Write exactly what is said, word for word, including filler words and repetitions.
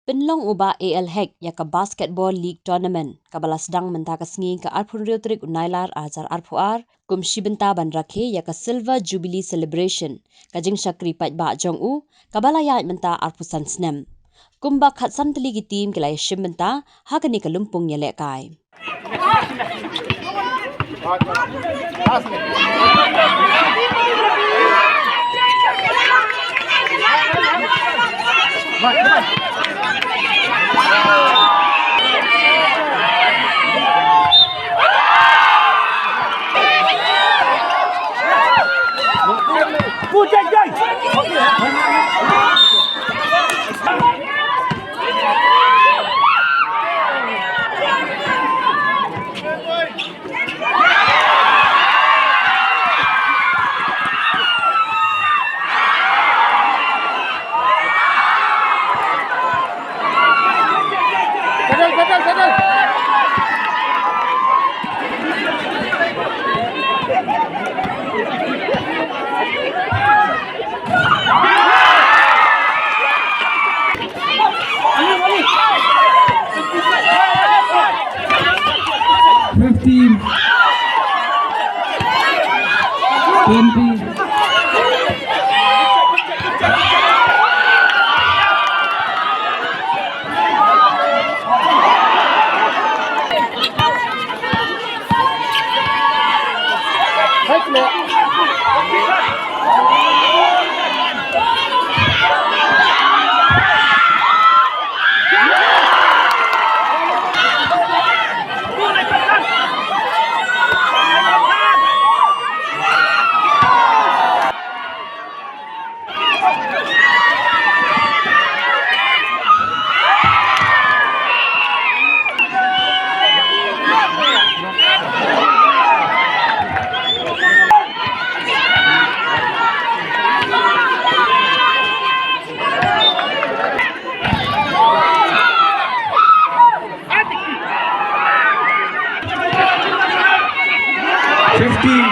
Pynlong u Bah A L Hek ïa ka Basketball League Tournament, kaba la sdang mynta ka sngi ka arphew hynriew tarik u Nailar ar hajar arphew ar, kum shi bynta ban rakhe ïa ka Silver Jubilee Celebration, ka jingshakri paidbah jong u, kaba la ïaid mynta arphew san snem. Kumba khatsan tylli ki team ki la ïashim bynta ha kane ka lympung ïalehkai. Fifteen. Twenty. Fifteen.